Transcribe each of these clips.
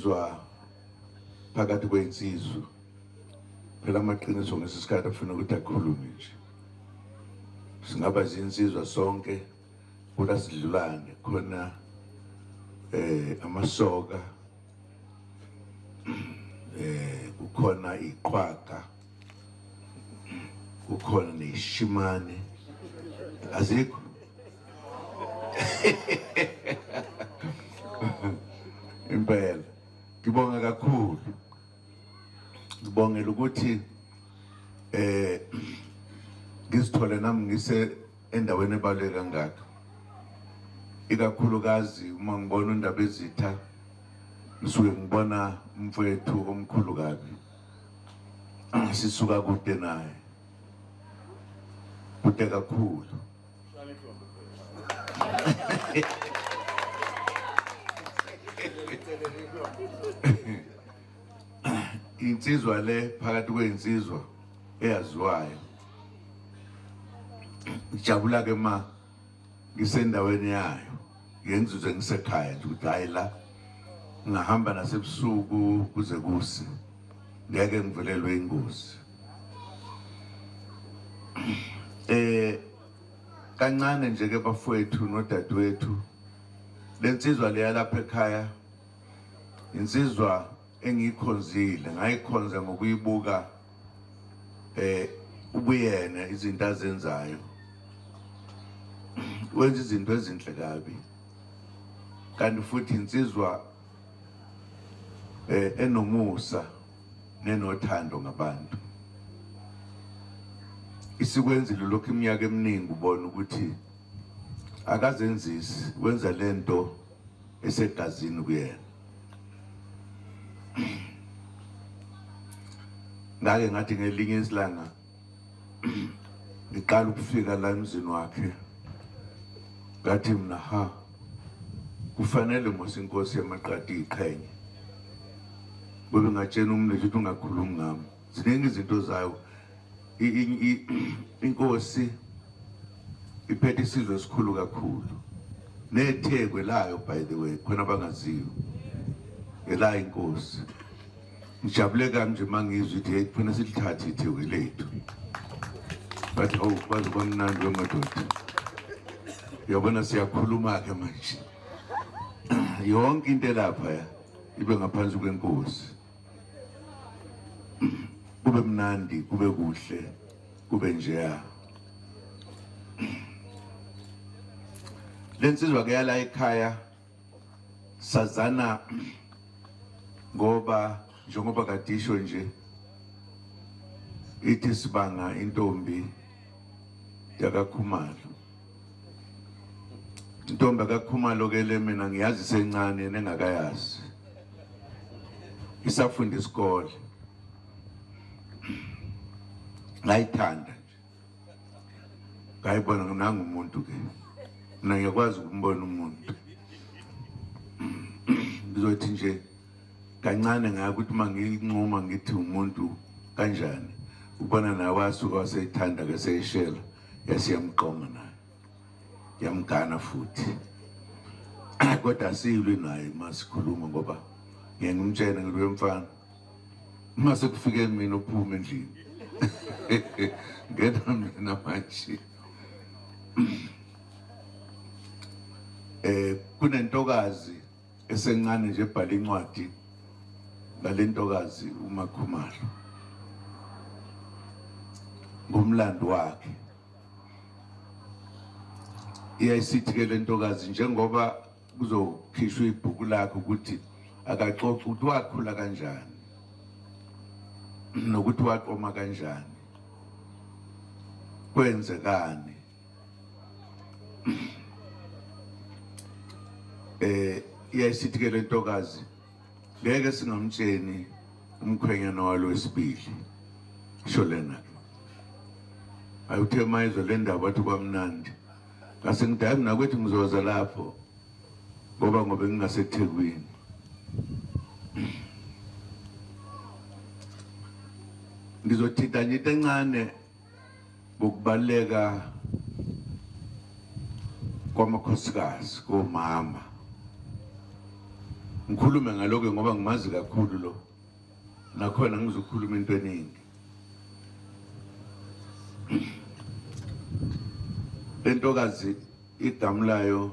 Insizwa phakathi kwensizwa phela amaqiniso ngesikhathi afuna ukuthi akhulume nje. Singaba izinsizwa sonke kodwa sidlulane khona amasoka, kukhona iqhwaga, kukhona neshimane, azikho. Impela ngibonga kakhulu, ngibongela ukuthi ngizithole nami ngise endaweni ebaluleke kangaka, ikakhulukazi uma ngibona uNdabezitha ngisuke ngibona umfowethu omkhulu kabi, sisuka kude naye, kude kakhulu. Insizwa le phakathi kwezinsizwa eyaziwayo, ngijabula ke ma ngisendaweni yayo, ngenzuzwe ngisekhaya nje ukuthi hayi la ngahamba nasebusuku kuze kuse, ngeke ngivelelwe ingozi. Kancane nje ke bafowethu nodadewethu, lensizwa leya lapha ekhaya insizwa engiyikhonzile, ngayikhonza ngokuyibuka ubuyena izinto azenzayo, wenza izinto ezinhle kabi, kanti futhi insizwa enomusa nenothando ngabantu. Isikwenzile lokhu iminyaka eminingi, ubona ukuthi akazenzisi, wenza lento esegazini kuyena. Ngake ngathi ngelinye isilanga ngiqala ukufika la emzini wakhe, ngathi mina ha, kufanele mos inkosi yamaqadi iqhenye, kube ngatshena umuntu ukuthi ungakhulumi ngami, ziningi izinto zayo. Inkosi iphethe isizwe esikhulu kakhulu, nethekwe layo, by the way, khona abangaziyo elayo inkosi. Ngijabule kanje mangizwa ithi hey, kufanele silithathe ithekwe lethu, bathi oh, kwaze kwamnandi wemadoda, uyabona siyakhuluma ke manje, yonke into elapha ibe ngaphansi kwenkosi, kube mnandi, kube kuhle, kube njeya. Lensizwa ke yala ekhaya sazana ngoba njengoba kadisho nje ithi sibanga intombi yakaKhumalo. Intombi yakaKhumalo ke le mina ngiyazi sencane nengakayazi, isafunda isikole, ngayithanda nje, ngayibona nangu umuntu ke, mina ngiyakwazi ukumbona umuntu. Ngizothi nje kancane ngaya ukuthi uma nginquma ngithi umuntu kanjani, ubona naye wasuka waseyithanda ke seyishela, yasiyamqoma naye, yamgana futhi. Kodwa siyilwi naye uma sikhuluma, ngoba ngiye ngimtshene ngithi wemfana, uma sekufike mina uphume endlini ngena mina manje. Kunentokazi esencane nje ebhala incwadi ngalentokazi uMakhumalo, ngomlando wakhe. Iyayisithi ke lentokazi njengoba kuzokhishwa ibhuku lakhe ukuthi akaxoxe ukuthi wakhula kanjani nokuthi waqoma kanjani, kwenzekani. Iyayisithi ke lentokazi ngeke singamtsheni umkhwenyana walo wesibili, isho lena ke. Ayuthe mayizwe le ndaba wathi kwamnandi, ngase ngithi hayi mina kwethu ngizoza lapho ngoba ngingaseThekwini. Ngizothinta nje into encane ngokubaluleka kwamakhosikazi, komama. Ngikhulume ngalokho ngoba ngimazi kakhulu lo. Nakhona ngizokhuluma into eningi. Lentokazi igama layo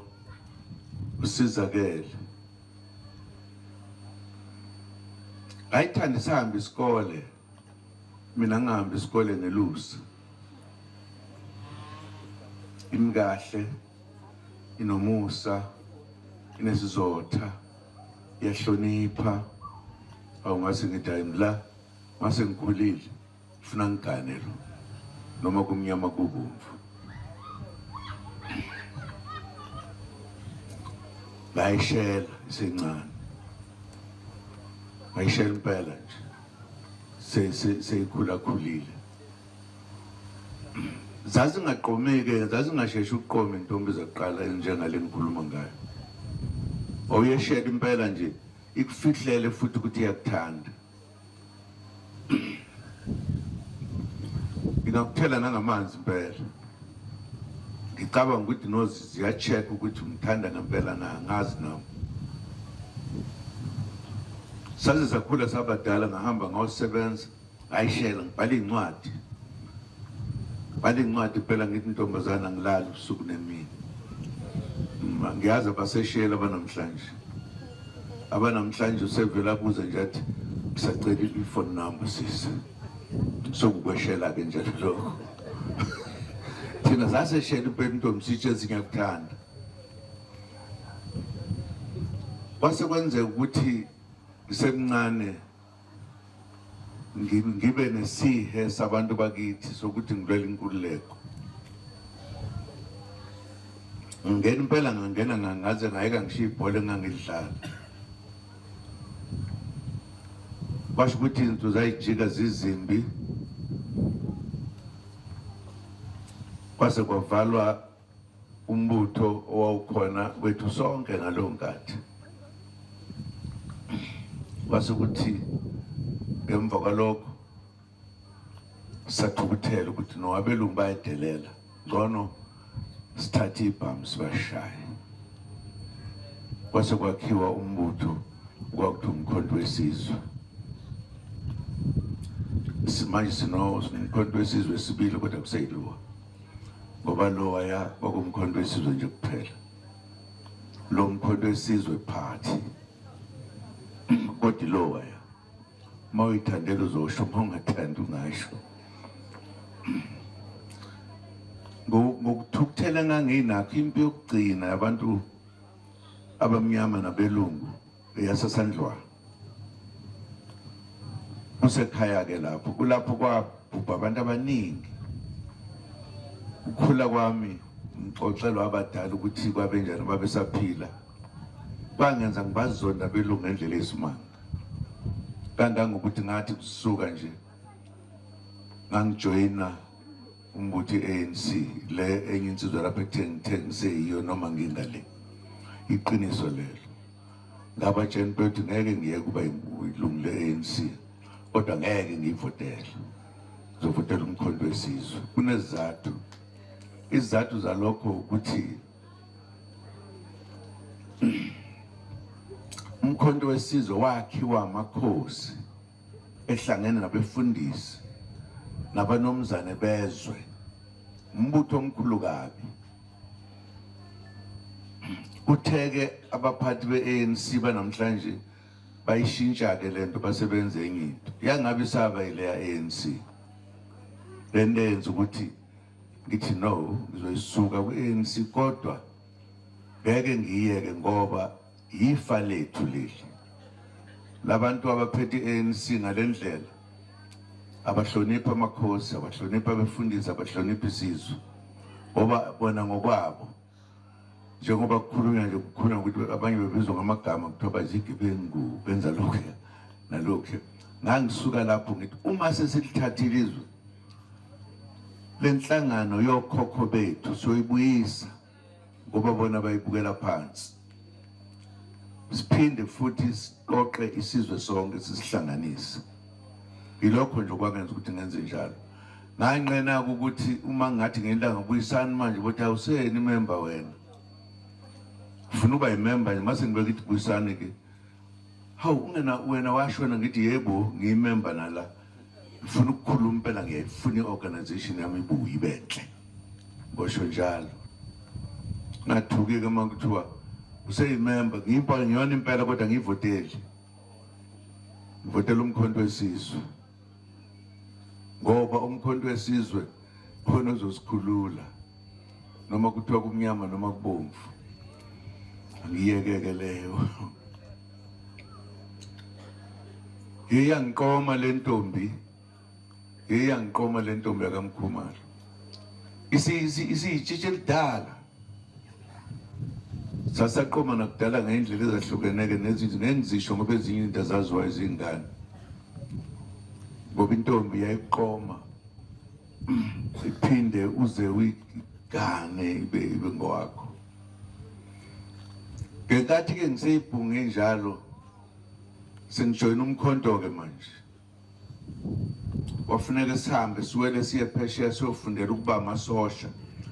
usizakele. Ayithandi sihamba isikole. Mina ngihamba isikole ngelusa. Imkahle inomusa inesizotha iyahlonipha awungase ngithi hayi la mase ngikhulile funa ngigane lo noma kumnyama kubomvu ngayishela isencane ngayishela impela nje seyikhulakhulile zazingaqomeki zazingasheshi ukuqoma intombi zakuqala njengale ngikhuluma ngayo awuyeshela impela nje ikufihlele futhi ukuthi iyakuthanda ngingakuthela nangamanzi impela ngicabanga ukuthi nozi ziya-check ukuthi umthanda ngempela na ngazi nami saze sakhula sabadala ngahamba ngayosebenza ngayishela ngibhala iy'ncwadi bhala iy'ncwadi phela ngithi ntombazana ngilali ubusuku nemini ngiyazi abaseshela abanamhlanje abanamhlanje usevele abuze nje athi ngisacela i-phone number sisi sokukweshela-ke nje lokho thina saseshela impela intombi sitshe singiyakuthanda kwase kwenzeka ukuthi ngisemncane ngibe nesihe sabantu bakithi sokuthi ngilwela inkululeko ngingena impela ngangena ngaze ngayeka ngishiya ibhola engangilidlala kwasho ukuthi izinto zayijika zizimbi kwase kwavalwa umbutho owawukhona kwethu sonke ngaleyo nkathi kwase kuthi ngemva kwalokho sathukuthela ukuthi no abelungu bayadelela ngcono sithathe ibhamu sibashaye kwase kwakhiwa umbutho kwakuthiwa umkhonto wesizwe manje sinomkhonto wesizwe sibili kodwa kuseyiluwa ngoba lo waya kwakumkhonto wesizwe nje kuphela lo mkhonto wesizwe party kodwa lo waya uma uyithandela uzosho uma ungathandi ungasho ngokuthukuthela enganginakho impi yokugcina yabantu abamnyama nabelungu eyasesandlwana kusekhaya-ke lapho kulapho kwabhubha abantu abaningi ukukhula kwami ngixoxelwa abadala ukuthi kwabenjani babesaphila kwangenza ngibazonda abelungu ngendlela eyisimanga kangangokuthi ngathi kusuka nje ngangijoyina umbutho i-ANC le enye insizwa lapha ekutheni yiyo noma ngingale iqiniso lelo ngabatshela ukuthi ngeke ngiye kuba ilungu le-ANC kodwa ngeke ngiyivotele ngizovotela umkhonto wesizwe kunezizathu izizathu zalokho ukuthi umkhonto wesizwe wakhiwa amakhosi ehlangene nabefundisi nabanomzane bezwe umbutho omkhulu kabi kutheke abaphathi be-ANC banamhlanje bayishintsha-ke le nto basebenze enye into yangabe isaba yileya ANC le nto eyenza ukuthi ngithi no ngizoyisuka kwi-ANC kodwa ngeke ngiyeke ngoba yifa lethu leli labantu abaphethe i-ANC ngalendlela abahlonipha amakhosi abahlonipha abefundisi abahlonipha isizwe ngoba bona ngokwabo njengoba kukhulunywa nje kukhulunywa ukuthi abanye bebizwa ngamagama kuthiwa bazigebengu benza lokhu nalokhu ngangisuka lapho ngithi uma sesilithathile izwe lenhlangano yokhokho bethu soyibuyisa ngoba bona bayibukela phansi siphinde futhi siqoqe isizwe sonke sisihlanganise ilokho nje okwangenza ukuthi ngenze njalo nganqena ukuthi uma ngathi ngelanga buyisani manje bothi awuseni member wena ufuna uba yimember nje mase ngibeka ithi buyisani ke Hawu, ungena wena washona. Ngithi yebo, ngiyimember nala, ngifuna ukukhuluma impela, ngiyayifuna i-organization yami ibuye ibenhle. Ngosho njalo, ngathuki-ke uma kuthiwa useyimember. Ngiyimpa ngiyona impela, kodwa ngiyivoteli, ngivotela uMkhonto weSizwe, ngoba uMkhonto weSizwe khona ozosikhulula noma kuthiwa kumnyama noma kubomvu. Angiyekeke leyo. Iyangiqoma le ntombi, iyangiqoma le ntombi yakaMkhumalo, isiyitshitshe elidala. Sasaqoma nakudala ngey'ndlela ezahlukene-ke nezinto, ngeke ngizisho ngoba ezinye izinto azaziwayo izingane, ngoba intombi yayiqoma iphinde uze uyigane ibe ngowakho. Ngenkathi-ke ngiseyibhunge njalo, sengijoyina uMkhonto-ke manje, kwafuneka sihambe siwele siye phesheya siyofundela ukuba amasosha,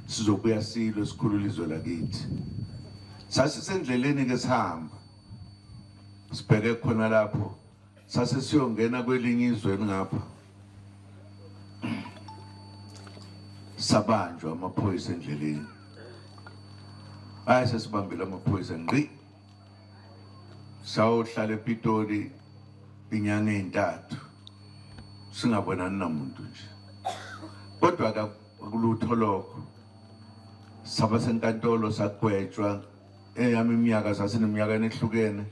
sizobuya silwe sikhulule izwe lakithi. Sasisendleleni-ke sihamba sibheke khona lapho, sase siyongena kwelinye izwe elingapha, sabanjwa amaphoyisa endleleni. Ayi, sesibambile amaphoyisa ngqi, sawuhlala ePitoli inyanga ey'ntathu singabonani namuntu nje, kodwa akulutho lokho. Saba senkantolo, sagwetshwa eyami iminyaka, sasineminyaka enehlukene,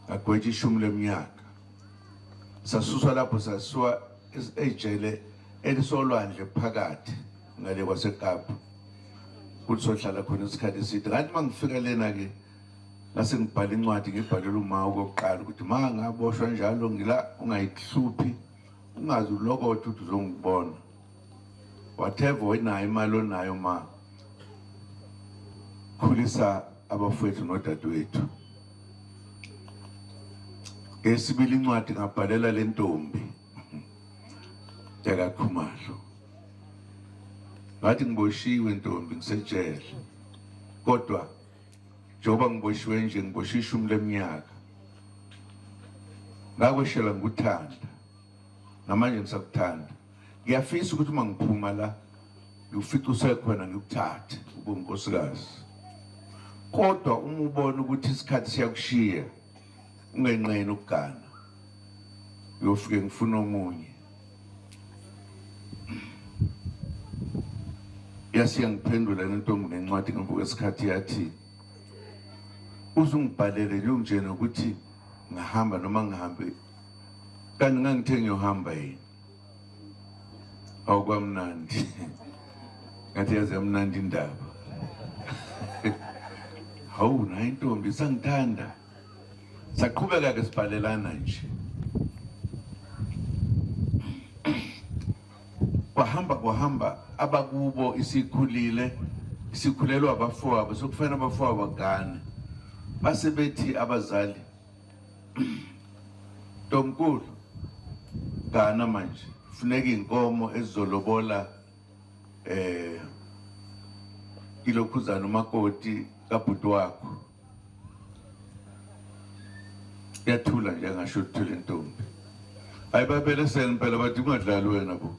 ngagwetshwa 10 leminyaka. Sasuswa lapho, sasuwa ejele elisolwandle phakathi ngale kwaseKapa, kuthi sohlala khona isikhathi eside. Ngathi uma ngifika lena-ke, ngase ngibhala incwadi, ngibhalela uma okokuqala ukuthi ma ngaboshwa njalo ngila, ungayihluphi, ungaze ulokothe ukuthi uzongibona, whatever onayo, imali onayo, ma khulisa abafowethu nodadewethu. Esibili incwadi ngabhalela le ntombi yakaKhumalo, ngathi ngiboshiwe ntombi, ngisejele, kodwa njengoba ngiboshiwe nje, ngiboshe 10 leminyaka, ngakweshela ngikuthanda, namanje ngisakuthanda. Ngiyafisa ukuthi uma ngiphuma la ngikufice usekhona, ngikuthathe ube unkosikazi, kodwa uma ubona ukuthi isikhathi siyakushiya, ungenqeni ukugana, uyofike ngifuna omunye. Yasiya ngiphendula lentombi ngencwadi ngemva kwesikhathi, yathi uzungibhalele nje ungitshene ukuthi ngahamba noma ngihambe, kanti ngangithe ngiyohamba yini? Awukwamnandi, ngathi yaze yamnandi indaba. Hawu, nayi intombi isangithanda. Saqhubeka-ke sibhalelana nje, kwahamba kwahamba, abakubo isikhulile, isikhulelwa abafowabo, sekufanele abafowabo bagane. Base bethi abazali, "Ntomkulu, gana manje, funeka inkomo ezizolobola ilokhuzana umakoti kabhuti wakho." Yathula nje, angasho ukuthula intombi. Hayi, babelesela impela, bathi ungadlali wena bo,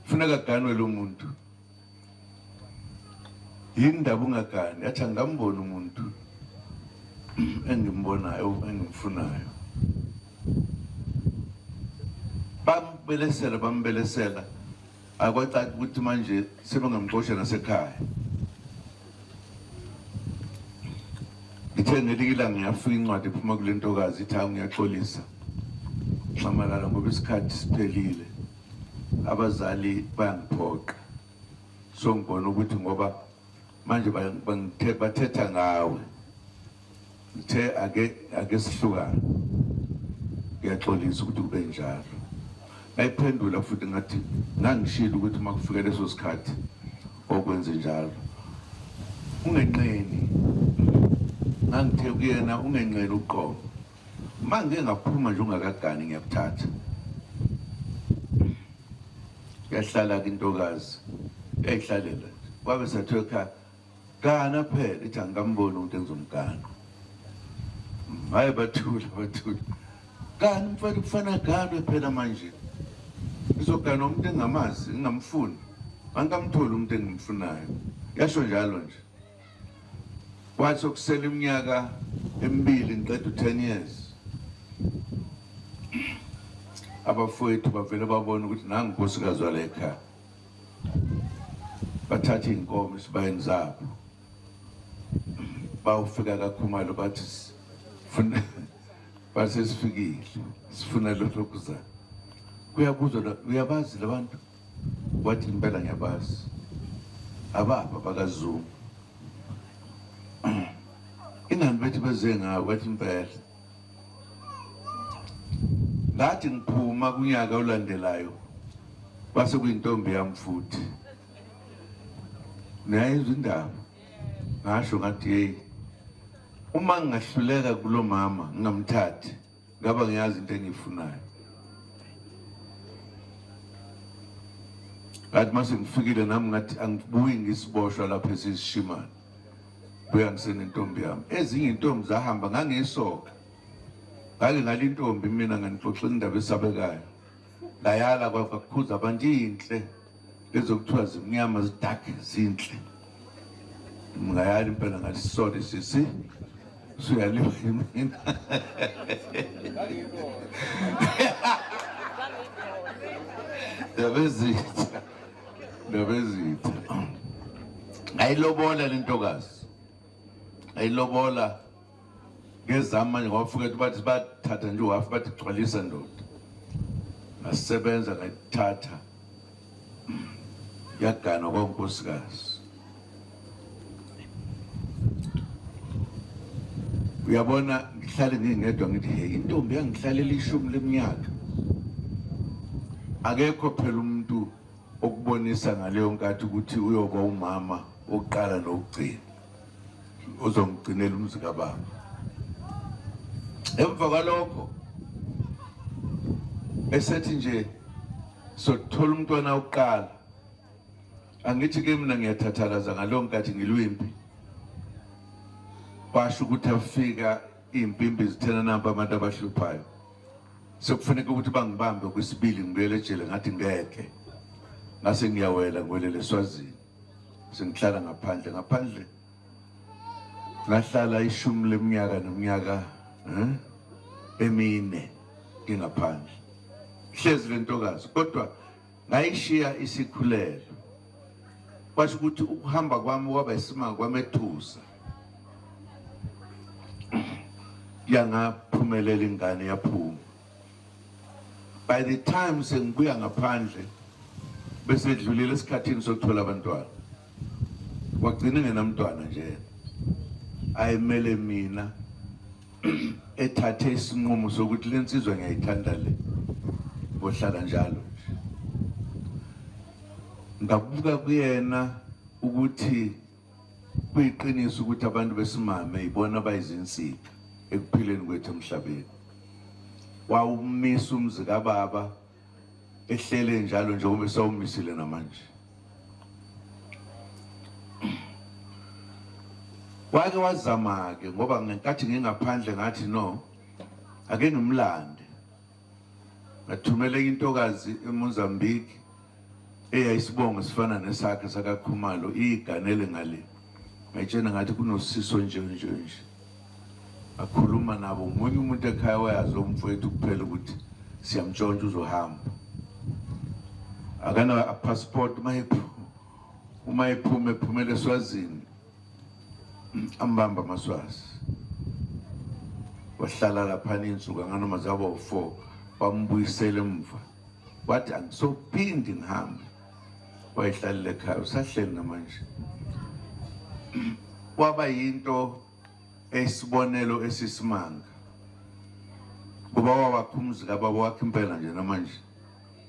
funeka ganwe lo muntu, yini ndaba ungagani? Yathi angikamboni umuntu engimbonayo engimfunayo. Bambelesela, bambelesela, akwacaca ukuthi manje sebengamxosha nasekhaya. Ngithe ngelinye ilanga ngiyafika incwadi iphuma kule ntokazi, ithi hawu, ngiyaxolisa Nxamalala, ngoba isikhathi siphelile, abazali bayangiphoqa, so ngibona ukuthi ngoba manje bathetha ngawe, ngithe ake sihlukane, ngiyaxolisa ukuthi kube njalo. Ngayiphendula futhi ngathi ngangishilo ukuthi uma kufika leso sikhathi okwenze njalo, ungenqeni. Ngangithe kuyena, ungenqeni uqobo, uma ngike ngaphuma nje ungakagani, ngiyakuthatha. Yahlala-ke intokazi, yayihlalela nje, kwabe sathiwa ekhaya, gana phela. Ithi angikamboni umuntu engizomgana. Hayi bathula bathula. Kani mfana kufana ganwe phela manje. Ngizogana umuntu engamazi, ngingamfuni. Angikamtholi umuntu engimfunayo. Yasho njalo nje. Kwathi sokusela iminyaka emibili ngiqeda u10 years. Abafowethu bavele babona ukuthi nangu unkosikazi wale ekhaya. Bathatha iy'nkomo esibayeni zabo. Bawufika kaKhumalo bathi sifuna base sifikile sifuna lokho kuza. Kuyabuzwa uyabazi labantu. Wathi impela ngiyabazi. Ababa bakaZuma. Ingani bethi beze ngawe wathi impela. Ngathi ngiphuma kunyaka olandelayo base kuyintombi yami futhi. Niyayizwa indaba. Ngasho ngathi hey uma ngingahluleka kulomama ngingamthathi ngaba ngiyazi into engiyifunayo. Ngathi mase ngifikile nami ngathi angibuyi ngisiboshwa lapha esisishimane. Buya ngisenentombi yami. Ezinye intombi zahamba ngangiyisoka. Ngake ngala intombi mina nganixoxela indaba esabekayo. Ngayala kwakukhuza abantu inhle lezokuthiwa zimnyama zidark zinhle. Ngayala impela ngathi sorry sisi. Suyaliwa mina. Ndabezitha. Ndabezitha. Ayilobola lentokazi. Ayilobola ngezami manje ngoba futhi bathi bathatha nje uhafu bathi gcwalisa ndoda. Ngasebenza ngayithatha. Yagana kwankosikazi. Uyabona ngihlale ngingedwa ngithi hey intombi yangihlalela ishumi leminyaka. Akekho phela umuntu okubonisa ngaleyo nkathi ukuthi uyoba umama oqala nokugcina. Uzongigcinela umzi kababa. Emva kwalokho esethi nje sothola umntwana oqala. Angithi ke mina ngiyathathalaza ngaleyo nkathi ngilwimpi. Basho ukuthi afika impimpi zithena nampa abantu abahluphayo. Sekufuneka ukuthi bangibambe kwesibili ngibuyele ejele ngathi ngeke. Ngase ngiyawela ngiwelele eSwazini. Sengihlala ngaphandle ngaphandle. Ngahlala ishumi leminyaka neminyaka emine ngingaphandle. Hlezi lentokazi kodwa ngayishiya isikhulelo. Kwasho ukuthi ukuhamba kwami kwaba isimanga kwamethusa. Yangaphumelela ingane yaphuma. By the time sengibuya ngaphandle bese dlulile esikhathini sokuthola abantwana. Wagcina ngenamntwana nje. Ayimele mina ethathe isinqumo sokuthi lensizwa ngiyayithanda le. Bohlala njalo. Ngabuka kuyena ukuthi kuyiqiniso ukuthi abantu besimame ibona abayizinsika ekuphileni kwethu emhlabeni. Wawumisa umzi kababa ehlele njalo njengoba esawumisile namanje. Wake wazama ke ngoba ngenkathi ngingaphandle ngathi no ake ngimlande. Ngathumela intokazi eMozambique eyayisibongo sifana nesakhe sakaKhumalo iganele ngale. Ngayitshena ngathi kunosiso nje nje nje. Akhuluma nabo umunye umuntu ekhaya wayazi umfowethu kuphela ukuthi siyamtshontsha uzohamba. Akana passport uma ephuma ephumele eSwazini ambamba amaSwazi. Wahlala lapha insuku nganoma zaba u4 bambuyisela emva. Wathi angisophindi ngihambe. Wayehlalele ekhaya usahleli namanje. Kwaba yinto esibonelo esisimanga. Kuba wawakha umzi kababa wakhe impela nje namanje.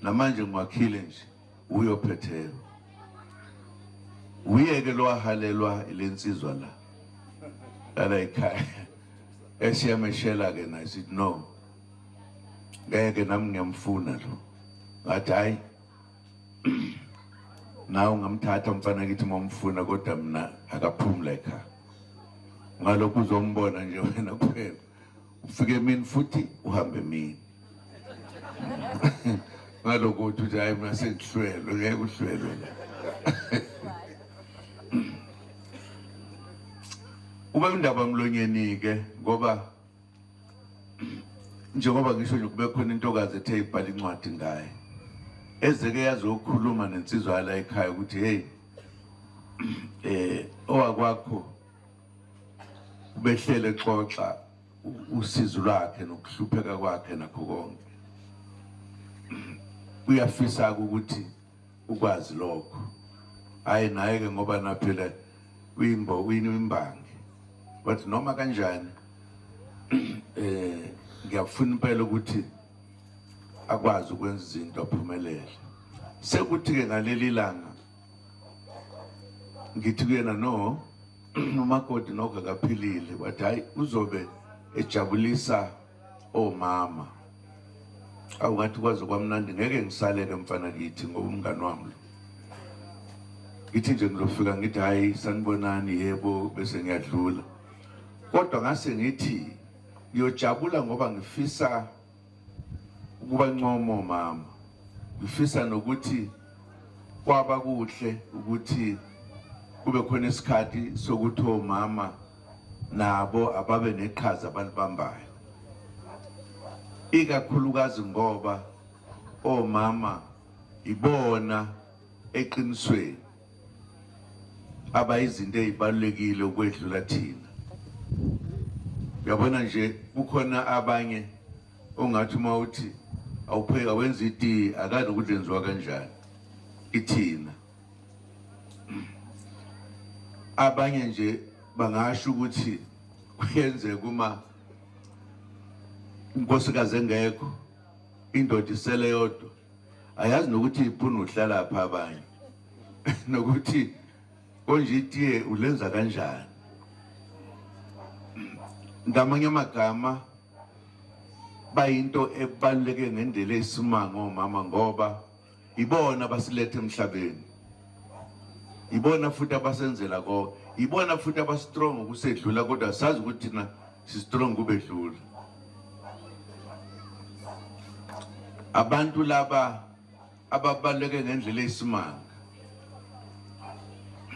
Namanje ngiwakhile nje uyophetheyo. Uyeke lo wahalelwa lensizwa la. Lala ekhaya. Esiyameshela ke naye sithi no. Ngeke nami ngiyamfuna lo. Ngathi hayi nawe ungamthatha umfana kithi momfuna kodwa mina akaphumule ekhaya. Ngalokhu uzombona nje wena kuphela. Ufike emini futhi uhambe emini. Ngalokho uthi hayi mina sengihlwelwe, ngeke uhlwelwe la. Ube indaba mlonyeni ke ngoba njengoba ngisho nje kube khona intokazi ethe ibhala incwadi ngaye ezeke yazokhuluma nensizwa yala ekhaya ukuthi hey owakwakho ubehlele xoxa usizo lwakhe nokuhlupheka kwakhe nakho konke, uyafisa ukuthi ukwazi lokho. Hayi naye ke ngoba naphela uyimbo uyimbangi, wathi noma kanjani ngiyafuna impela ukuthi akwazi ukwenza izinto aphumelele. Sekuthi ke ngaleli langa ngithi kuyena no umakoti nokho akaphilile, wathi hayi uzobe ejabulisa omama. Awungathi kwaze kwamnandi, ngeke ngisalele mfana kithi ngoba umngani wami lo. Ngithi nje ngizofika ngithi hayi sanibonani yebo bese ngiyadlula. Kodwa ngase ngithi ngiyojabula ngoba ngifisa ukuba ncomo mama, ngifisa nokuthi kwaba kuhle ukuthi kube khona isikhathi sokuthi omama nabo ababe neqhaza abalibambayo, ikakhulukazi ngoba omama ibona eqinisweni abayizinto ezibalulekile ukwedlula thina. Uyabona nje kukhona abanye ongathi uma uthi awupheka wenza itiye akazi ukuthi lenziwa kanjani ithina. Abanye nje bangasho ukuthi kuyenzeka uma unkosikazi engekho indoda isele yodwa, ayazi nokuthi iphuna uhlala pha abanye nokuthi konje itiye ulenza kanjani. Ngamanye amagama bayinto ebaluleke ngendlela eyisimanga omama ngoba ibona abasilethe emhlabeni, ibona futhi abasenzela konke, ibona futhi abastrong ukusedlula, kodwa sazi ukuthi thina si strong kubedlula. Abantu laba ababaluleke ngendlela eyisimanga.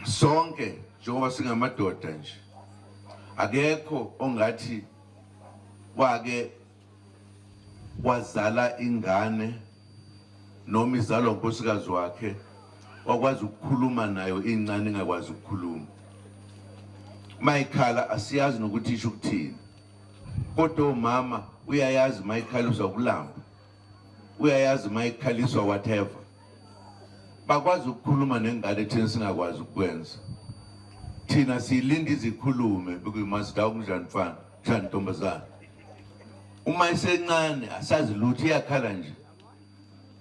Sonke njengoba singamadoda nje, akekho ongathi wake wazala ingane noma izalwa unkosikazi wakhe wakwazi ukukhuluma nayo incane ingakwazi ukukhuluma. Mayikhala asiyazi nokuthi isho ukuthini, kodwa umama uyayazi mayikhaliswa ukulamba, uyayazi mayikhaliswa whatever. Bakwazi ukukhuluma nengane thina singakwazi ukwenza. Thina siyilinda izikhulume bekuyimasida kunjani mfana, njani ntombazana. Uma isencane asazi lutho, iyakhala nje.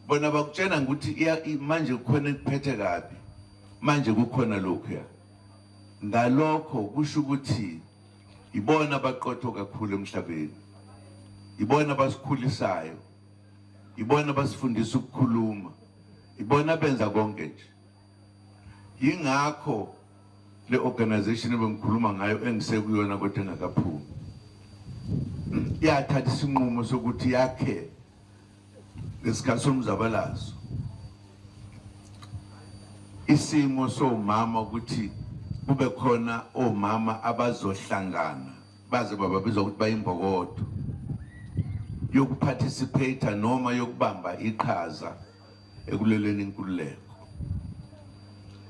Bona bakutshena ukuthi manje kukhona ekuphethe kabi, manje kukhona lokhuya. Ngalokho kusho ukuthi ibona abaqotho kakhulu emhlabeni, ibona abasikhulisayo, ibona abasifundisa ukukhuluma, ibona benza konke nje. Yingakho le organization ebengikhuluma ngayo engisekuyona kodwa engakaphumi yathatha isinqumo sokuthi yakhe ngesikhathi somzabalazo isimo somama ukuthi kube khona omama abazohlangana baze bababizwa ukuthi bayimbokodo yokuparticipate noma yokubamba iqhaza ekulweleni inkululeko.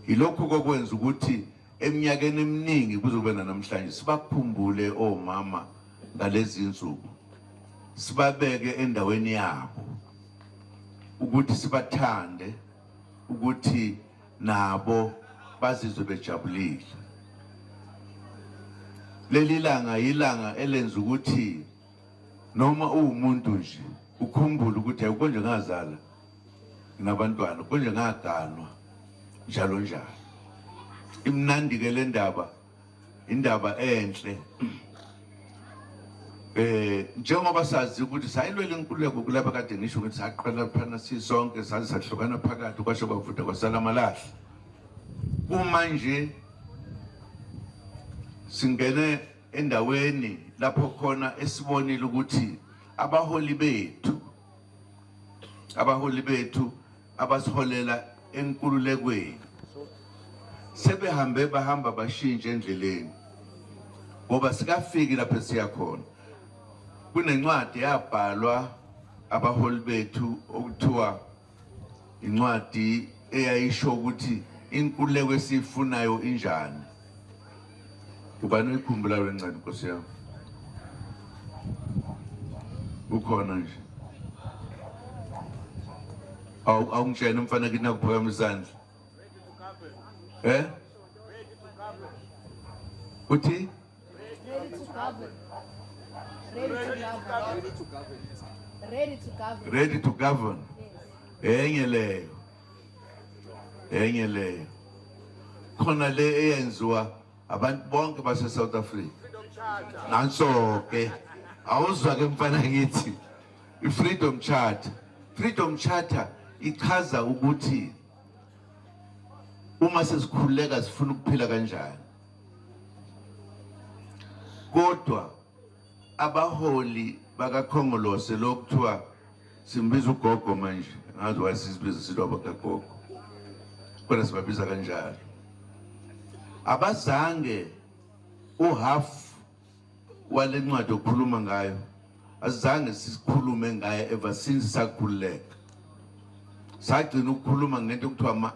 Yilokhu kokwenza ukuthi eminyakeni eminingi kuzobe namhlanje sibakhumbule omama ngalezi insuku, sibabeke endaweni yabo ukuthi sibathande, ukuthi nabo bazizwe bejabulile. Leli langa ilanga elenza ukuthi noma uwumuntu nje ukhumbule ukuthi ayikonje ngazala nabantwana, konje ngaganwa njalo njalo. Imnandi ke le ndaba, indaba enhle. Njengoba sazi ukuthi sayilwela inkululeko kulapha kade ngisho ukuthi saqala phana sisonke, saze sahlukana phakathi kwasho kwavutha kwasala amalahle. Kumanje singene endaweni lapho khona esibonile ukuthi abaholi bethu abasiholela enkululekweni sebehambe bahamba bashintshe endleleni, ngoba sikafiki lapho esiya khona. Kunencwadi yabhalwa abaholi bethu okuthiwa incwadi eyayisho ukuthi inkululeko esiyifunayo injani. Ubani uyikhumbula le ncwadi, Nkosi yami? Ukhona nje? Awungitshena umfana kithi nakuphakamisa isandla. Uthi? Ready to govern. Ready to govern. Ready to govern. Ready to govern. Enye leyo. Enye leyo. Khona le eyenziwa abantu bonke base South Africa. Nanso ke awuzwa ke mfana ngithi i-Freedom Charter. Freedom Charter ichaza ukuthi uma sesikhululeka sifuna ukuphila kanjani. Kodwa abaholi bakaKhongolose lokuthiwa simbiza ugogo manje, ngazi wayesibiza sithi abakagogo, kodwa sibabiza kanjalo. Abazange uhalf wale ncwadi okhuluma ngayo, azange sikhulume ngayo ever since sakhululeka. Sagcina ukukhuluma ngento okuthiwa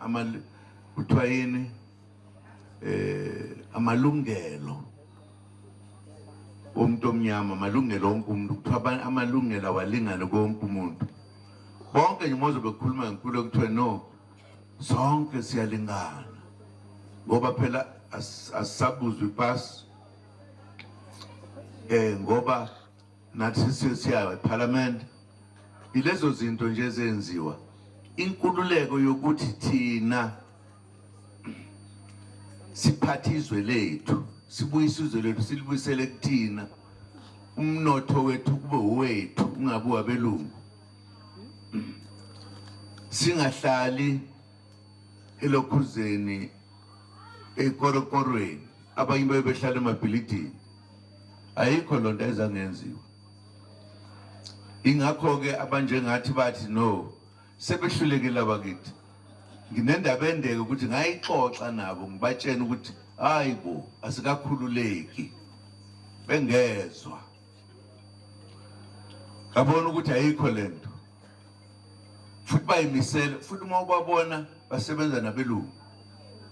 kuthiwa yini, amalungelo omuntu omnyama, amalungelo wonke umuntu, kuthiwa amalungelo awalingane konke umuntu. Bonke nje uma bekhuluma ngenkululeko kuthiwa no, sonke siyalingana, ngoba phela asisabuzwa ipasi, ngoba nathi siya eParliament. Ilezo zinto nje ezenziwa inkululeko yokuthi thina siphathe izwe lethu, sibuyise izwe lethu, silibuyisele kuthina, umnotho wethu kube owethu, ungabi wabelungu. Singahlali elokhuzeni ekorokorweni, abanye babe behlala emabhilidini. Ayikho lonto ezangenziwa. Ingakho ke abanjengathi bathi no, sebehlulekile abakithi. Nginendaba endeke ukuthi ngayixoxa nabo, ngibatshena ukuthi hayibo asikakhululeki, bengezwa. Ngabona ukuthi ayikho lento, futhi bayimisele. Futhi uma ubabona basebenza nabelungu,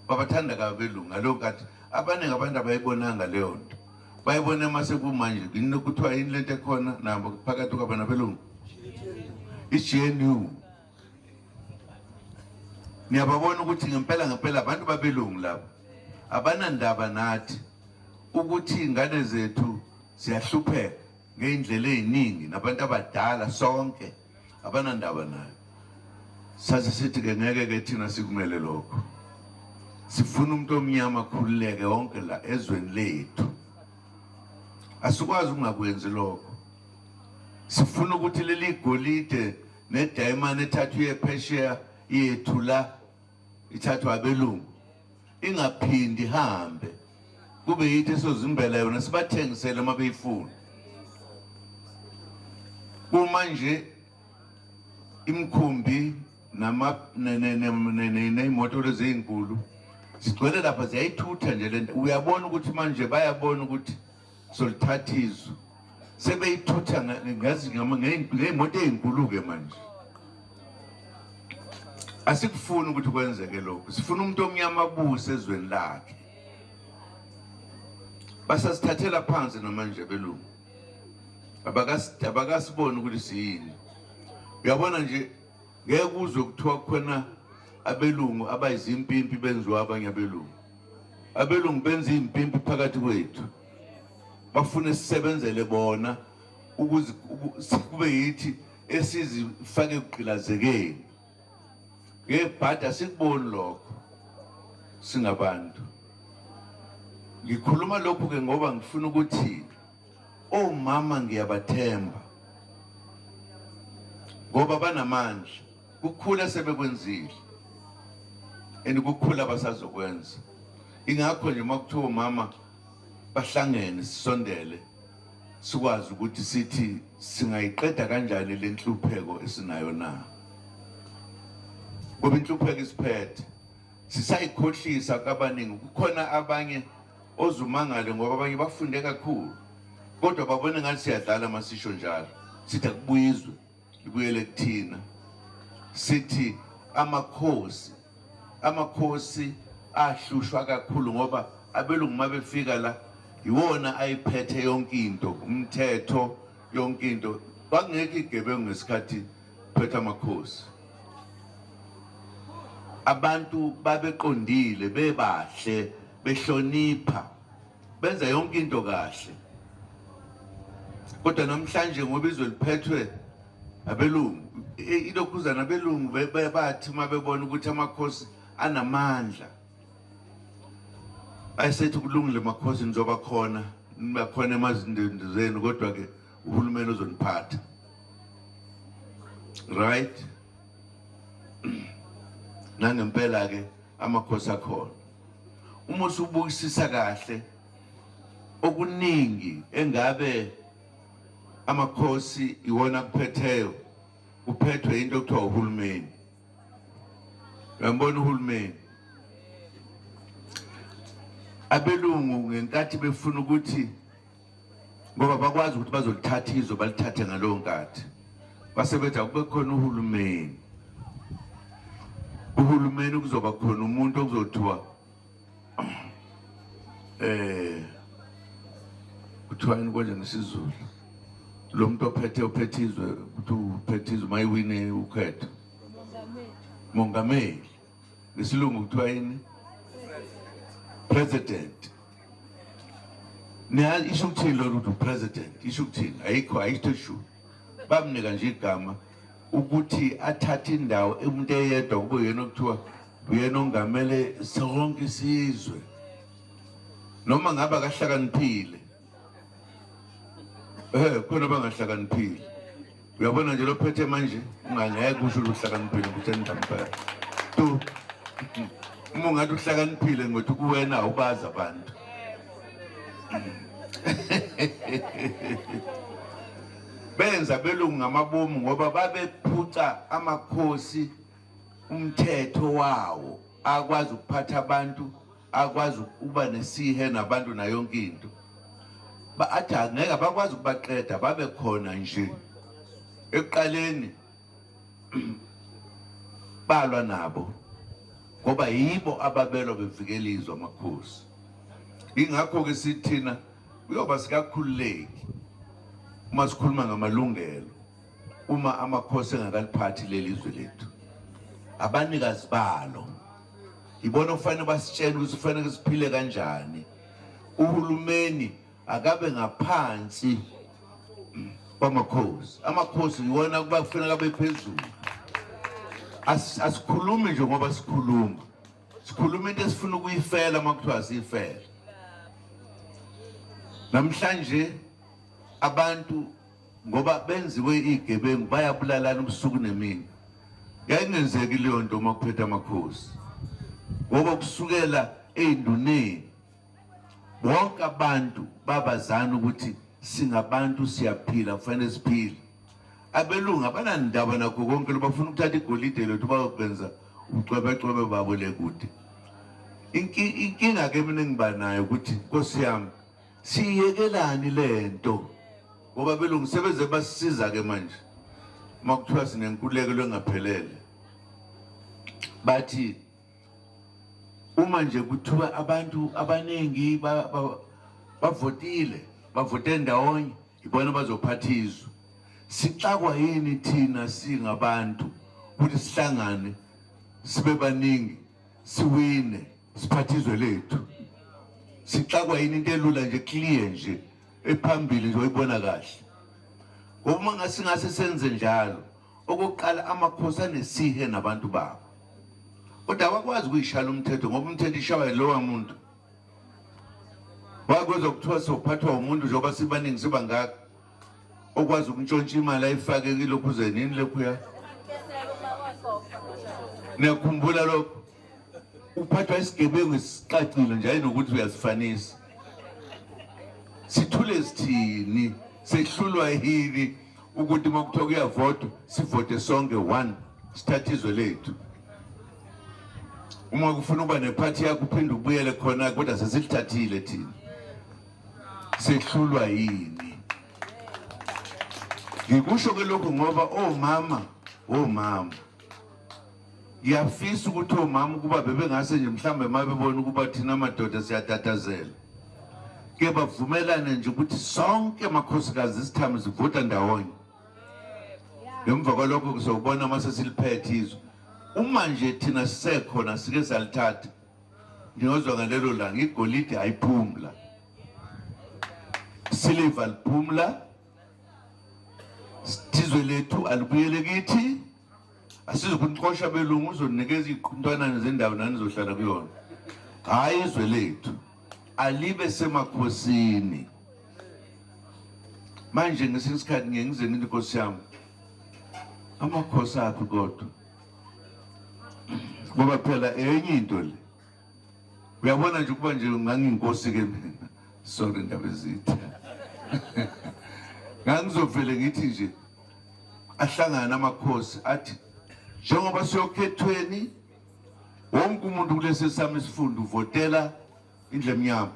babathanda kabi abelungu. Ngalokho kathi abaningi abantu abayibonanga leyo nto, bayibona mase kumanje. Yini kuthiwa yini lento ekhona nabo phakathi kwabo nabelungu? I-GNU. Niyababona ukuthi ngempela ngempela abantu babelungu labo abanandaba nathi, ukuthi ingane zethu ziyahlupheka ngey'ndlela ey'ningi, nabantu abadala sonke abanandaba nayo. Saze sithi ke ngeke ke thina sikumele lokho. Sifuna umuntu omnyama akhululeke wonke la ezweni lethu. Asikwazi ukungakwenzi lokho. Sifuna ukuthi leli golide nedayimane ethathwa iye phesheya yethu la, ithathwa abelungu, ingaphindi ihambe, kube yithi esozimbela yona, sibathengisele uma beyifuna. Kuma nje imikhumbi ney'moto lezi ey'nkulu zigcwele lapha, ziyayithutha nje lento. Uyabona ukuthi manje bayabona ukuthi solithatha izwe, sebeyithutha ngey'moto ey'nkulu-ke manje. Asikufuni ukuthi kwenzeke lokhu, sifuna umuntu omnyama abuse ezweni lakhe. Basasithathela phansi namanje belungu, abakasiboni ukuthi siyini. Uyabona nje, ngeke uzwe kuthiwa khona abelungu abayizimpimpi benziwa abanye abelungu. Abelungu benza impimpi phakathi kwethu, bafune sisebenzele bona ukuze kube yithi esizifake ekugqilazekeni. Ngebhadi asikuboni lokho singabantu. Ngikhuluma lokhu ke ngoba ngifuna ukuthi omama ngiyabathemba ngoba banamandla, kukhula sebekwenzile and kukhula basazokwenza. Ingakho nje uma kuthiwa omama Bahlangene sisondele sikwazi ukuthi sithi singayiqeda kanjani le nhlupheko esinayo na. Ngoba inhlupheko isiphethe sisayikhohlisa kabaningi, kukhona abanye ozumangale ngoba abanye bafunde kakhulu kodwa babone ngathi siyadlala masisho njalo, sithi akubuyizwe libuyele kuthina. Sithi amakhosi ahlushwa kakhulu ngoba abelungu mabefika la iwona ayiphethe yonke into, umthetho, yonke into. Kwakungekho igebengu ngesikhathi phethe amakhosi. Abantu babeqondile, bebahle, behlonipha, benza yonke into kahle. Kodwa namhlanje ngoba izwe liphethwe abelungu, ilokhuzana abelungu bathi uma bebona ukuthi amakhosi anamandla, ayesethi kulungile makhosi, nizoba khona, niba khona emazindeni zenu, kodwa ke uhulumeni uzoniphatha. Right? Nangempela ke amakhosi akhona. Uma usubukisisa kahle okuningi engabe amakhosi iwona kuphetheyo, kuphethwe into okuthiwa uhulumeni. Uyambona uhulumeni? Abelungu ngenkathi befuna ukuthi, ngoba bakwazi ukuthi bazolithatha izwe balithathe ngaleyo nkathi, basebethi akube khona uhulumeni. Uhulumeni kuzoba khona umuntu okuzothiwa kuthiwa yini konje ngesiZulu, lo muntu ophethe izwe, kuthi uphethe izwe mayiwine ukhetho, mongameli. Ngesilungu kuthiwa yini? President. Niyazi isho ukuthini lo ukuthi president, isho ukuthini? Ayikho, ayikho shu. Bamnika nje igama ukuthi athathe indawo umuntu eyedwa kube uyena okuthiwa uyena ongamele sonke isizwe. Noma ngabe akahlakaniphile. Khona bangahlakaniphile. Uyabona nje lophethe manje ungangeke usho uhlakaniphile ukuthi endampela. Tu. Uma ungathi uhlakaniphile ngothi kuwena awubazi abantu. Benza belungu ngamabomu ngoba babephuca amakhosi umthetho wawo, akwazi ukuphatha abantu, akwazi ukuba nesihe nabantu nayo yonke into. Athi angeke abakwazi ukubaqeda, babe khona nje. Ekuqaleni balwa nabo ngoba yibo ababelwa bevikela izwe amakhosi. Ingakho ke sithina kuyoba sikakhululeki uma sikhuluma ngamalungelo uma amakhosi engakaliphathi leli zwe lethu. Abanikazi balo ibona kufanele basitshele ukuthi kufanele siphile kanjani. Uhulumeni akabe ngaphansi kwamakhosi, amakhosi iwona kuba kufanele abe phezulu. Asikhulumi nje ngoba sikhuluma, sikhuluma into esifuna ukuyifela uma kuthiwa siyifela. Namhlanje abantu ngoba benziwe igebengu bayabulalana ubusuku nemini. Yayingenzeki leyo nto uma kuphethe amakhosi, ngoba kusukela ey'nduneni bonke abantu babazana ukuthi singabantu, siyaphila, kufanele siphile. Abelungu abanandaba nakho konke, bafuna ukuthatha igolide lethu bayokwenza ubucwebecwebe babo le kude. Inkinga ke mina engiba nayo ukuthi Nkosi yami siyekelani lento, ngoba belungu sebeze basisiza ke manje. Uma kuthiwa sinenkululeko engaphelele, bathi uma nje kuthiwa abantu abaningi bavotile, bavote ndawonye, ibona bazophatha izwe. Sixakwa yini thina singabantu ukuthi sihlangane sibe baningi siwine siphathe izwe lethu? Sixakwa yini into elula nje, clear nje, ephambili nje oyibona kahle? Ngoba uma ngasingase senze njalo, okokuqala amakhosi anesihe nabantu babo, kodwa awakwazi ukuyishala umthetho ngoba umthetho ishawa yilowa muntu. Wakwezwa kuthiwa sophathwa umuntu njengoba sibaningi sibangaka, okwazi ukuntshontsha imali ayifake kilokhu zenini lokhuya. Niyakhumbula lokho? Uphathwa isigebengu esicacile nje, ayinokuthi uyasifanisa. Sithule sithini? Sehlulwa yini ukuthi uma kuthiwa kuyavotwa sivote sonke one, sithathe izwe lethu? Uma kufuna ukuba nephathi yakho uphinde ubuyele khona, kodwa sesilithathile thina. Sehlulwa yini? Ngikusho ke lokho ngoba omama, omama ngiyafisa ukuthi omama ukuba bebengase nje mhlawumbe uma bebona ukuba thina madoda siyatatazela, ke bavumelane nje ukuthi sonke makhosikazi isithamo sivota ndawonye. Ngemva kwalokho kuzobona uma sesiliphethe izwe. Uma nje thina sisekhona sike salithatha, ngiyozwa ngalelo langa igolide ayiphumla, siliva liphumla, izwe lethu alibuyele kithi. Asizukunixosha belungu, uzonikeza iqhuntwanana zendawo nani nizohlala kuyona. Hhayi, izwe lethu alibe semakhosini. Manje ngesinye isikhathi ngiye ngize ngithi, Nkosi yami, amakhosi aphi kodwa? Ngoba phela enye into le, uyabona nje ukuba nje ngangiyinkosi-ke mina, sorry ndaba ezitha, ngangizovele ngithi nje ahlangane amakhosi athi njengoba siyokhethweni wonke umuntu kulesi sami isifundo uvotela indlu emnyama.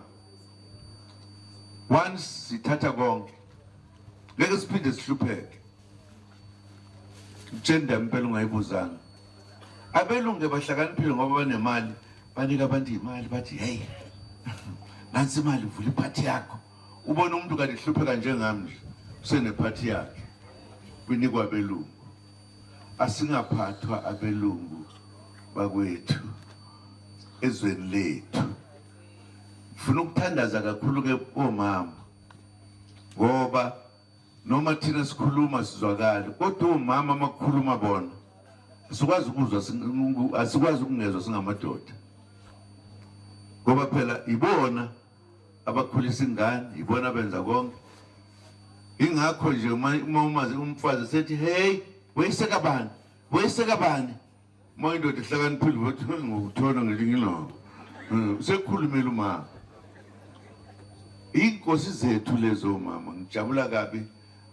Once sithatha konke, ngeke siphinde sihlupheke. Tshenda impela ungayibuzanga. Abelungu bahlakaniphile ngoba banemali, banika abantu imali, bathi hey, nansi imali, vula iphathi yakho. Ubona umuntu kanti ehlupheka njengami nje, usenephathi yakhe, kwinikwa abelungu. Asingaphathwa abelungu bakwethu ezweni lethu. Ngifuna ukuthandaza kakhulu ke omama, ngoba noma thina sikhuluma sizwakale, kodwa omama makukhuluma bona asikwazi ukuzwa, asikwazi ukungezwa singamadoda, ngoba phela ibona abakhulisa ingane, ibona benza konke. Ingakho nje uma umazi umfazi sethi hey, weyiseka bani, weyiseka bani, uma indoda ihlakaniphile uthi ngokuthola ngelinye ilanga sekukhulumela umama. Inkosi zethu lezo mama, ngijabula kabi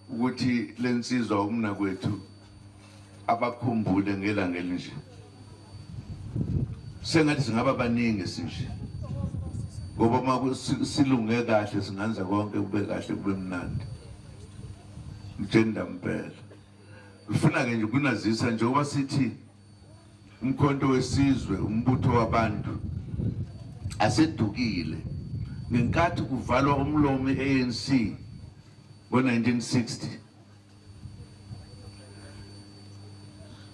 ukuthi lensizwa umnakwethu abakhumbule ngelanga elinje. Sengathi singaba baningi sinje, ngoba uma silunge kahle singenza konke kube kahle kube mnandi. Ngitshenda impela. Ngifuna ke nje ukunazisa njengoba sithi umkhonto wesizwe, umbutho wabantu asedukile. Ngenkathi kuvalwa umlomo i-ANC ngo-1960,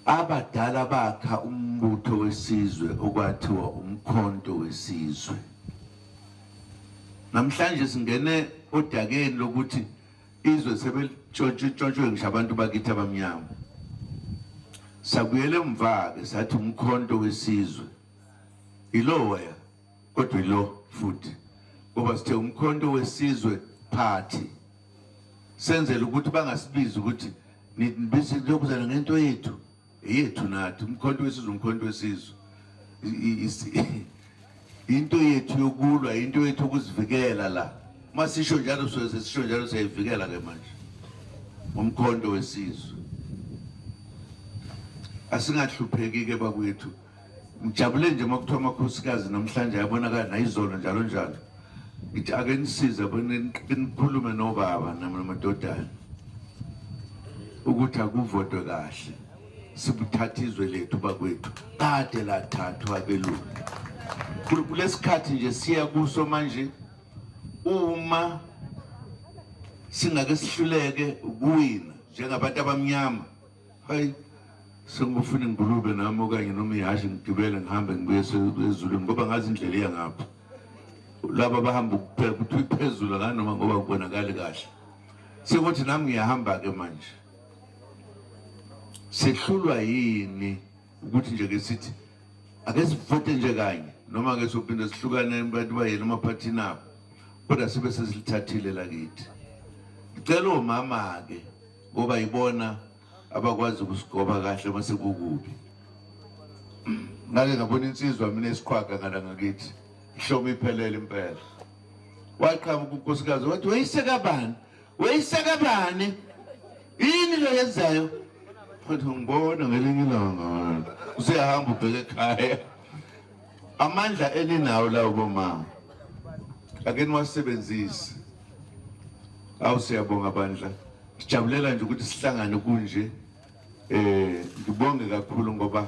abadala bakha umbutho wesizwe okwathiwa umkhonto wesizwe. Namhlanje singene odakeni lokuthi izwe sebelitshontshwe ngisho abantu bakithi abamnyama. Sabuyela emva-ke sathi umkhonto wesizwe iloya, kodwa ilo futhi, ngoba sithe umkhonto wesizwe party, senzela ukuthi bangasibizi ukuthi nibize lokuzana ngento yethu, eyethu nathi umkhonto wesizwe, umkhonto wesizwe into yethu yokulwa, into yethu yokuzivikela la. Masisho njalo soze sisho njalo, siyayivikela ke manje umkhonto wesizwe. Asingahlupheki ke bakwethu. Ngijabule nje makuthiwa amakhosikazi namhlanje ayabonakala nayizolo njalo njalo. Ngithi ake nisize nikhulume nobaba namadodana ukuthi akuvotwe kahle, sibuthathe izwe lethu bakwethu, kade lathathwa abelungu. Kulesikhathi nje siya kuso manje, uma singake sihluleke ukuwina njengabantu abamnyama, hayi sengifuna ingulube nami okanye noma ihhashi, ngigibele ngihambe ngibuye ezulwini, ngoba ngazi indlela iya ngapha. Laba bahamba kuthiwa iphezulu nganoma ngoba kubonakali kahle, sekuthi nami ngiyahamba-ke manje. Sehlulwa yini ukuthi nje ke sithi ake sivote nje kanye, noma ke sophinde sihlukane abantu bayena emaphathini abo, kodwa sibe sesilithathile lakithi. Ngicela omama-ke, ngoba yibona abakwazi ukusigoba kahle uma sekukubi. Ngake ngabona insizwa mina esiqhwaga ngala ngakithi, ihloma iphelele impela. Waqhamuka unkosikazi wathi weyisekabani, weyisekabani, yini lo yenzayo? Wathi ngibona ngelinye ilanga useyahamba ubheke ekhaya. Amandla eninawo lawo bomama ake niwasebenzise. Awu, siyabonga bandla, sijabulela nje ukuthi sihlangane kunje. Ngibonge kakhulu ngoba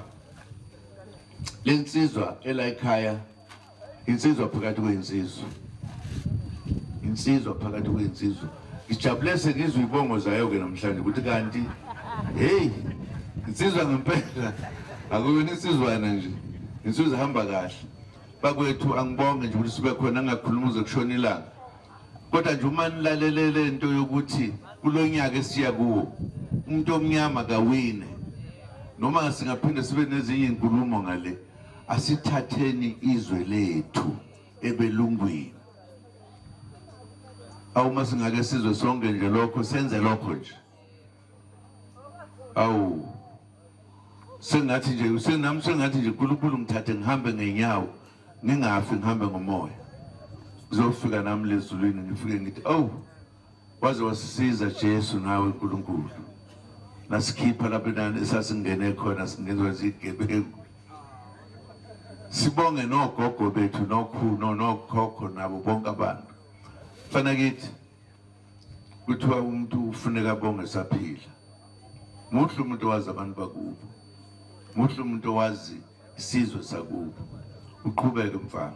lensizwa ela ekhaya, insizwa phakathi kwezinsizwa, insizwa phakathi kwezinsizwa. Ngijabule sengizwe ibongo zayo ke namhlanje ukuthi kanti hey, insizwa ngempela, akuyona insizwana nje, insizwa ihamba kahle. Bakwethu, angibonge nje ukuthi sibe khona, ngingakhuluma uze kushona ilanga, kodwa nje uma nilalelele into yokuthi kulonyaka esiya kuwo umuntu omnyama kawine, noma singaphinde sibe nezinye inkulumo ngale, asithatheni izwe lethu ebelungwini. Awuma singake sizwe sonke nje lokho, senze lokho nje. Awu, sengathi nje senami, sengathi nje uNkulunkulu ngithathe ngihambe ngenyawo, ngingafi, ngihambe ngomoya, ngizofika nami lezulwini, ngifike ngithi oh, waze wasisiza Jesu, nawe uNkulunkulu, nasikhipha lapho nani esasingene khona, singenziwa zigebengu. Sibonge nogogo bethu nokhulu nokhokho nabo bonke abantu. Fana kithi kuthiwa umuntu ufuneka abonge saphila. Muhle umuntu owazi abantu bakubo, muhle umuntu owazi isizwe sakubo. Uqhubeke mfana,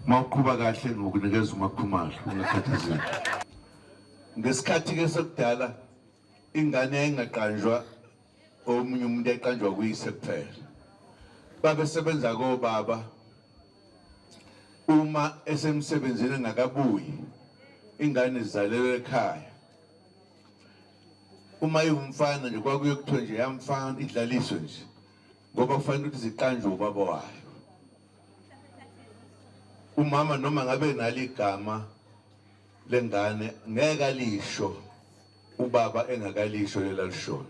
mawuqhuba kahle ngokunikeza uMakhumalo, ungakhathazeki. Ngesikhathi ke sekudala ingane yayingaqanjwa omunye umuntu, eqanjwa kuyise kuphela. Babesebenza kobaba, uma esemsebenzini engakabuyi, ingane izalelwe ekhaya. Uma iwumfana nje kwakuye kuthiwe nje yamfana, idlaliswe nje, ngoba kufanele ukuthi ziqanjwe ubaba wayo. Umama noma ngabe nalo igama lengane ngeke alisho ubaba engakalisho lela lishoyo.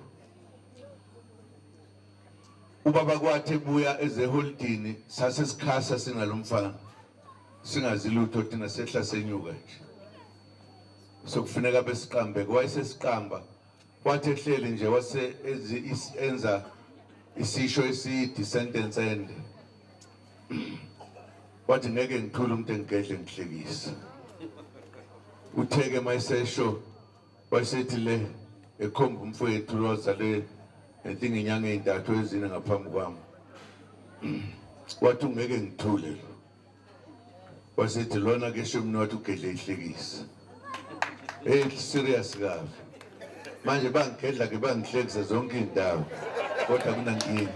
Ubaba kwathi ebuya ezeholidini sase sikhasa sinalomfana, singazi lutho thina, sehla senyuka nje, sokufuneka besiqambe. Wayesesiqamba, wathi ehleli nje wase enza isisho eside, sentence ende, wathi ngeke ngithule umuntu engigedle ngihlekise. Utheke mayisesho wayesethi le ekhomba umfowethu lwazale I think inyanga ey'ntathu ezine ngaphambi kwami, wathi ungeke ngithule lo. Wasethi lona ke shemni, wathi ugedle ihlekisa. Hey, serious kabi manje, bangigedla ke bangihlekisa zonke iy'ndawo, kodwa kunankinga.